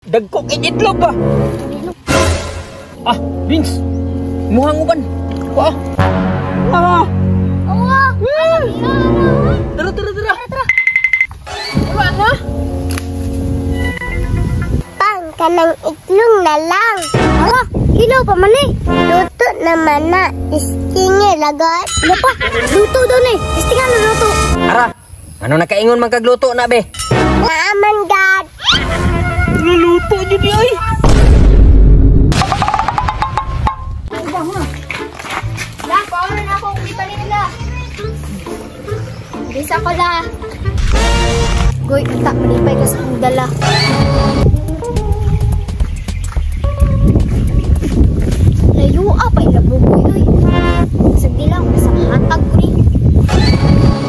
Dagko kay itlog ba? Ah, Vince. Muhang uban. Kuha. Ah. Awa. Tara, tara, tara. Tara. Wala na. Pang kanang itlog na lang. Ala, hilaw pa man eh. Luto naman na. Istingi lagat. Ano pa? Luto daw na eh. Istinga na luto. Ara, ano nakaingon man kagluto na be? Naaman gad. Luluto jud ay. La, paano na ako kung ipalit nila? Bisa ko la. Goy, unta, malipay ka sa akong dala. Layo ah, pa ilabugoy oy. Sagdi lang, basta mahatag ko ni.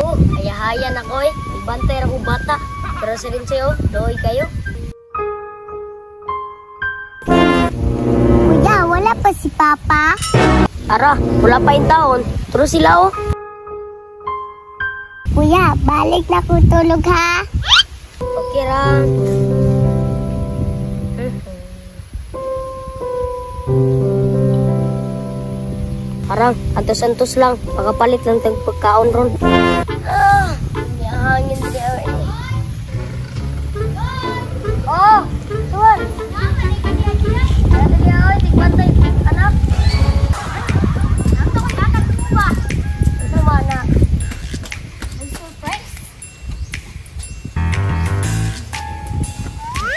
Oh, hayahayan ako eh. Ibantay ra ko bata. Pero sa rin sa'yo, doy kayo. Kuya, wala pa si Papa? Ara, wala pa yung taon. Turo sila oh. Kuya, balik na ko tulog ha. Okay ra. Arang, antos-antos lang. Pagkapalit lang tayong pagkaon ron. Ah, hangin siya eh. Oh, tuwan. Tigbantay, anak. Ito na.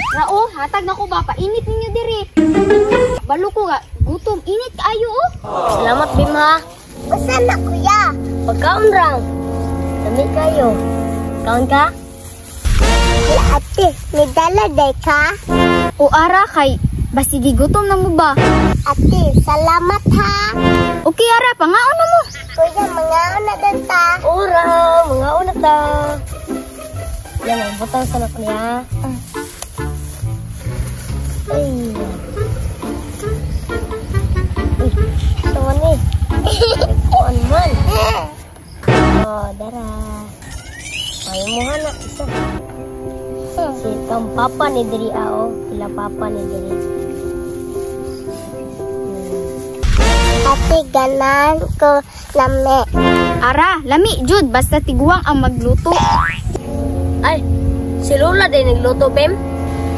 Rao, hatag na ko ba? Painit ninyo diri. Balo ko ga, gutom, init kaayo oh. Salamat, Bim ha. Usa na kuya? Pagkaon rang. Dami kayo. Kaon ka? Wala ate, may dala day ka? O ara kay, basi gigutom na mo ba? Ate, salamat ha. Okay ara, pangaon na mo. Kuya, mangaon na din ta. Ora, mangaon na ta. Yan, ang butang sa nak niya. Ay. Uy, sama ni. Kuan man. Oh, dara. Ay mo na isa. Si kang papa ni diri ao, ila papa ni diri. Ate, ganan ko lami. Ara, lami jud basta tiguang ang magluto. Ay, si Lola din nagluto, Pem.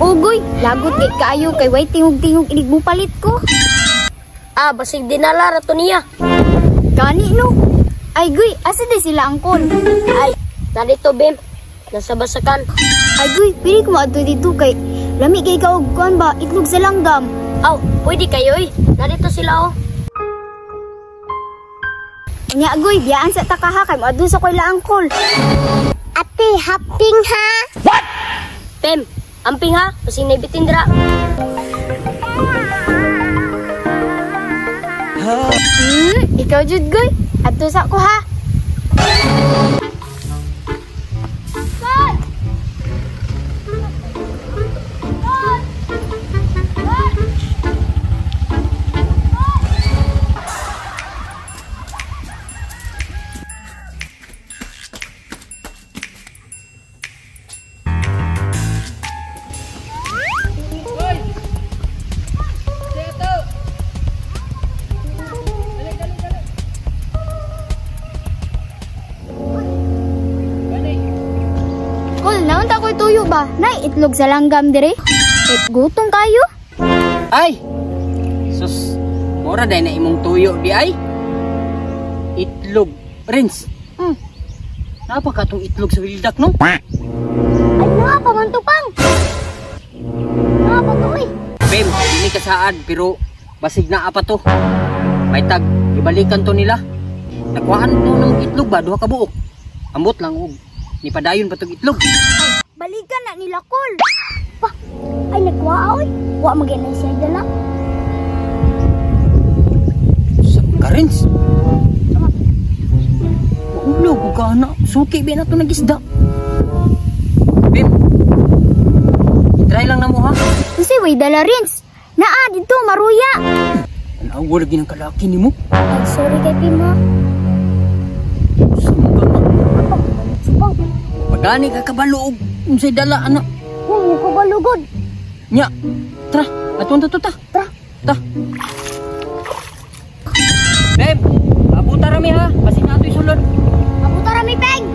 Ugoy, lagot kay kaayo kay way tingog-tingog inig mo palit ko. Ah, basig dinala ra to niya. Gani no. Ay goy, asa di sila angkol? Ay, narito Bim. Nasa basakan. Ay goy, pili ko maadto dito kay lami kay ka og kuan ba itlog sa langgam. Aw, pwede kayo eh. Narito sila oh. Nya goy, biyaan sa takaha kay moadto sa koy la angkol. Ate, haping ha. What? Pem, amping ha, basig naibitin dira. Ikaw jud goy. Adto sa ko ha. Tuyo ba? Nay, itlog sa langgam dire. Eh, gutom kayo? Ay! Sus, mura day na imong tuyo di ay. Itlog. Rins. Napa ka tong itlog sa wildak no? Ay, napa man to pang. Napa to eh. Bem, dili ka saad pero basig naa pa to. May tag, ibalikan to nila. Nakuhaan to ng itlog ba duha ka buok. Ambot lang og nipadayon pa tong itlog. Balikan na nila kol. Pa, ay nagwa oy. Wa magay na siya dala. Sa karens. Maulo ko ka na. Suki ba na to nagisda. Bim. I-try lang na mo ha. Kasi way dala rins. Naa dito maruya. Anaw lagi ng kalaki nimo. Ay, sorry kay Pim ha. Pagani ka kabalo og unsay dala ana. Wa mo kabalugod. Nya. Tara, atuan ta to ta. Tara. Ta. Beb, abuta rami ha. Basig na ato'y sulod. Abuta rami, Peng.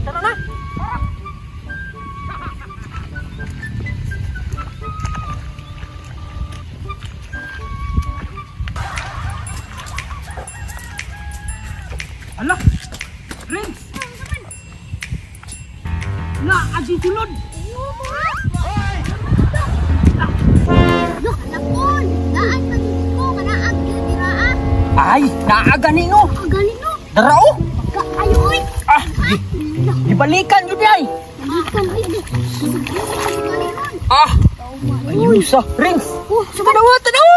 Tara na. Tara. Ala. Rings. Na, adi sulod. Ay, naa gani no. Gani no. Darao. Ayoy. Ah, gibalikan jud ay. Balikan oy. Ah. Ayusa, Rings. Oh, tanawa, tanawa.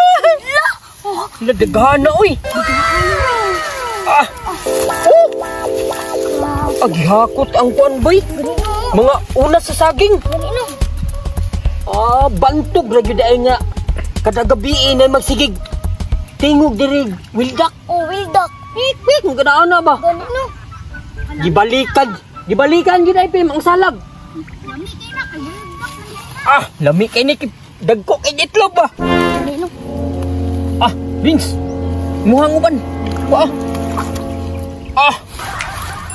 Ladagana oy. Ah. Oh. Agihakot ang kuan boy. Mga una sa saging. Ah, bantog ra jud ay nga. Kada gabi na magsigig. Tingog diri, wildak. Oh, wildak. Pik, pik, ang na ba? Gani no. Gibalikan. Gibalikan gid ay pim ang salag. Lami kay na kay wildak man. Ah, lami kay ni dagko kay itlog ba? Gani no. Ah, Rings. Muhang uban. Wa. Ah.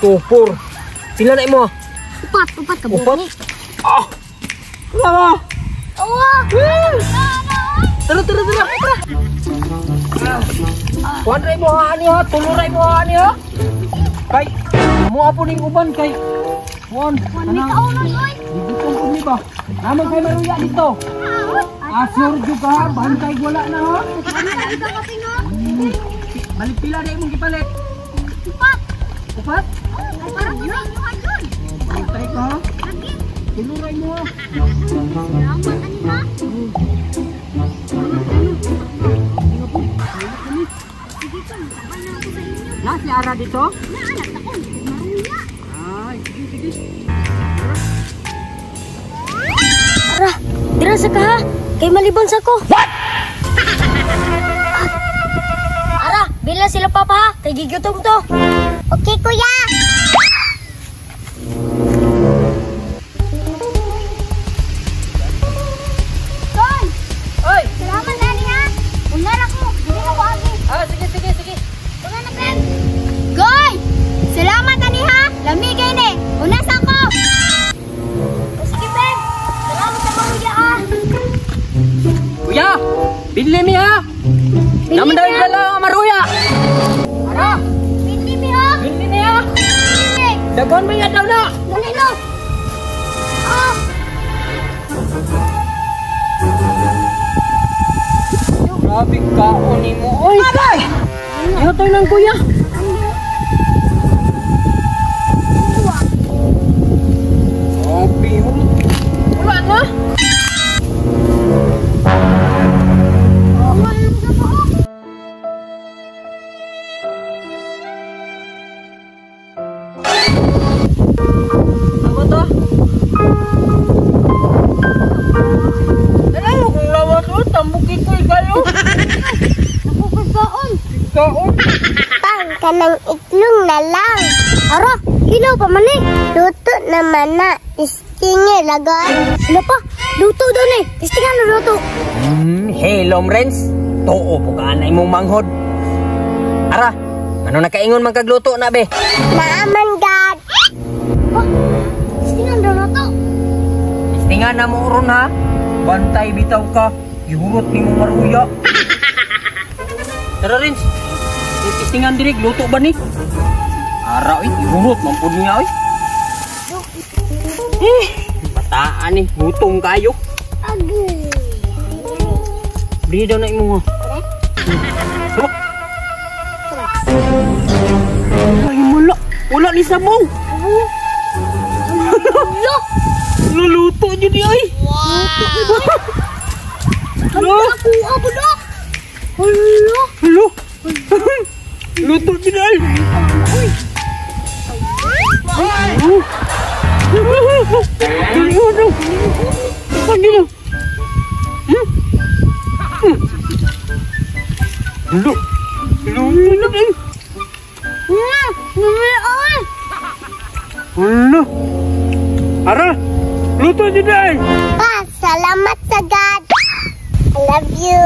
2 4. Pila na imo? Upat, upat ka Upat. Ah. Lama. Oh. Tara, tara, tara. Tara. Kuan ray mo ha ani ha, tulo ray mo ha ani ha. Kay mo apo ning uban kay kuan. Kuan mi kaunon oy. Gigutom pud ni ba? Naman kay maruya dito. Asur jud ka, bantay wala na ha. Balik pila na imong gipalit? Upat. Upat? Ay, para to sa inyo yun. Bantay ka ha. Tulo ray mo ha. Salamat ani ha. Na si Ara dito? Na anak ako, maruya. Ay, sige, sige. Ara, dira sa ka ha. Kay malibon sa ko. What? Ara, bila sila papa ha. Kay gigutom to. Okay, kuya. Ton! Oy! Salamat ani ha. Unar ako. Dili na ko agi. Ah, sige, sige, sige. Una na, Peng. Goy! Salamat ani ha. Lami kay ni. Una sa ko. O, sige, Peng. Salamat sa maruya ha. Kuya, binli mi ha. Naman daw yung dala maruya. Ara, binli mi ha. Binli mi ha. Binli mi. Daghan may daw na. Dali no. Ah. Grabe kaon nimo oy. Agay! Ihatay lang kuya. Grabe, wala na. Ano to? Alam mo kung lawas o, tambukin ko kayo. Ako kagkaon. Kaon. Pang, kanang itlog na lang. Ara, hilaw pa man eh. Luto naman na. Istingi lagay. Ano pa? Luto daw na eh. Istingan na luto. Hello, Renz. Tuo po ka na imong manghod. Ara, ano nakaingon man kagluto na be? Naaman gad. Oh, istingan daw luto. Istingan na mo ron ha. Bantay bitaw ka. Ihurot ni mo maruya. Tara, Renz. Istingan dirig, luto ba ni? Ara, oy, ihurot man pud niya, oy. Eh, bataan ni, gutom kayo. Agay. Bili daw na imo ha. Ay, wala. Wala ni sabong. Wala. Luluto jud ni oy. Wow. Hala. Ako ako na. Hala. Hala. Luto jud ay. Uy. Luto. Pagino. Luto. Luto jud ay. Ay. Hala. Ara. Luto jud ay. Pa, Salamat sa God. I love you.